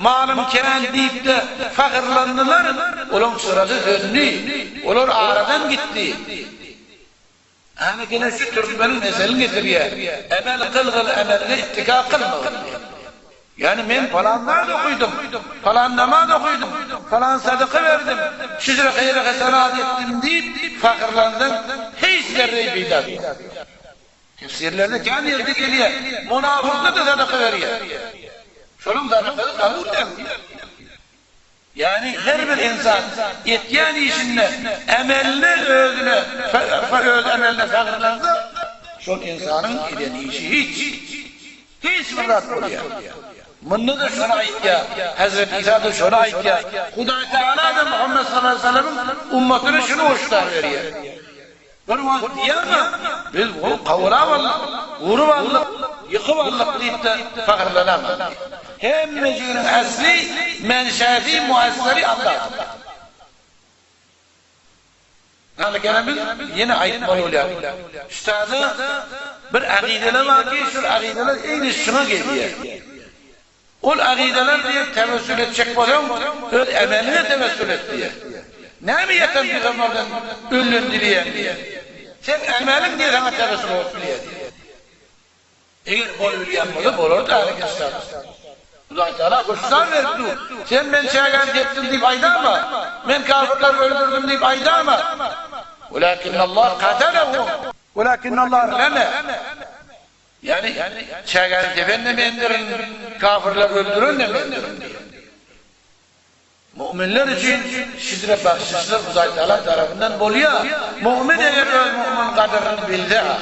Malym kän diýip-de fahyrlandylar, olaň çyrasy söndi, olar aradan gitdi. Ana gene şu türkmeniň meselini getirýär, Emel kylgyl emeliňe ittika kylmagyl diýýär. Ýagny men palan zat okydym, palan namaz okydym, palan sadaka berdim, şüjre haýyr-hasenat etdim diýip fahyrlansaň hiç zerre peýdasy ýok. Tefsirlerde kän ýerde gelýär, munafyklar-da sadaka berýär. Şolaň sadakasy kabul däl. Ýagny her bir ynsan etýän işinde emeline özüne öz emeline fahyrlansa, şol ynsanyň eden işi hiç. Hiç bir zat bolýar. Munda-da şony aýtýar, Hezreti Isa-da şony aýtýar, Hudaý Tagala-da Muhammet sallallahu aleýhi we sellemiň ummatyna şuny hoşdar berýär. Bir wagt diýýärler, Biz gowy kowalap aldyk, urup aldyk, ýykyp aldyk diýip-de pahyrlanarlar. Hemmejiginiň äsli, menşäsi, muesseri Allahdyr. Ýaly biz ýene aýtmaly bolýarys. Üstada bir agydalar bar ki, şol agydalar eýni şuňa gelýär. Ol agydalar diýip tewessül etjek bolsaň, öz emeliňe tewessül et diýýär. Näme ýatan pygamberden önden dileýäň diýýär. Seň emeliň diýýär saňa tewessül bolup bilýär diýýär. Eger bolubilýän bolsa bolardy ähli üstad. Hudaý Tagala hoşdar berip dur. Sen men çägäni depdim diýip aýdama. Men kafirleri öldürdim diýip aýdama. Welakinnallah katalahum. Welakinnallah reme. Ýagny, çägäni depen-de mendirin, kafirleri öldüren-de mendirin diýýär. Mu'minler üçin şidre bagşyşlar Hudaý Tagala tarapyndan bolýar. Mu'min eger öz mu'min gadyryny bilse-ha.